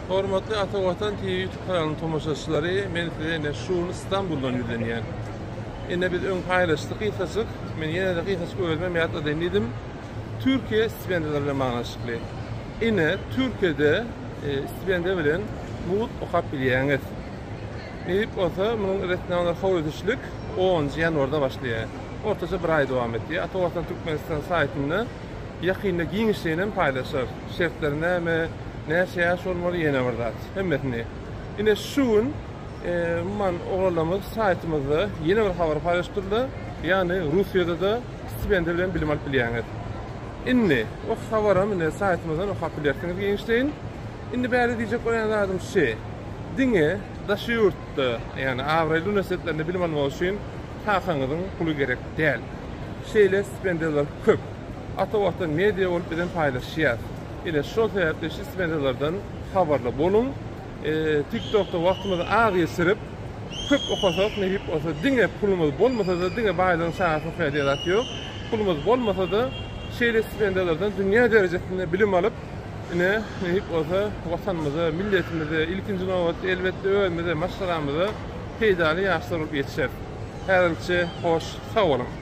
Hormatly Ata Watan TV YouTube kanalynyň tomaşaçylary, men size ine şu gün Istanbuldan ýüzlenýän. Ine biz öň paýlaşdyk gysajyk, men ýene-de gysajyk özümem ýatladaýyn diýdim. Türkiýe stipendiýalary bilen baglanyşykly. Ine Türkiýede e, stipendiýa bilen mugt okap bilýäňiz. Nesip bolsa munuň resminamalar kabul edişlik 10-njy ýanwarda başlaýar. Ortaça bir aý dowam etýär. Ata Watan Türkmenistan saýtynda Ýakynda giňişleýinem paýlaşar. Şertleri näme, näçe ýaş bolmaly ýene bir zat. Hemmesini. Ine şu gün umuman oglanlarymyz saýtymyzda ýene bir habar paýlaşypdyrlar. Ýagny Russiýada-da stipendiýa bilen bilim alyp bilýäňiz. Indi o habaram ine saýtymyzdan okap bilersiňiz giňişleýin. Indi bärde diýjek bolýan zadym şi. Diňe daşary ýurtda, ýagny abraýly uniwersitetlerinde bilim almak üçin kakaňyzyň puly gerek däl. Şeýle stipendiýalar köp. Ata Watan Media bolup bizem paýlaşýas. Ine şol sebäpli şu stipendiýalardan habarly boluň. TikTokda wagtymyzy az geçirip, köp okasak nesip bolsa diňe pulumyz bolmasa-da diňe baýlaryň çagasy okaýar diýen zat ýok. Pulumyz bolmasa-da şeýle stipendiýalardan dünýä derejesinde bilim alyp, ine nesip bolsa Watanymyza, milletimize, ilkinji nobatda elbetde özümize, maşgalamyza peýdaly ýaşlar bolup ýetişeris. Häzirlikçe hoş sag boluň.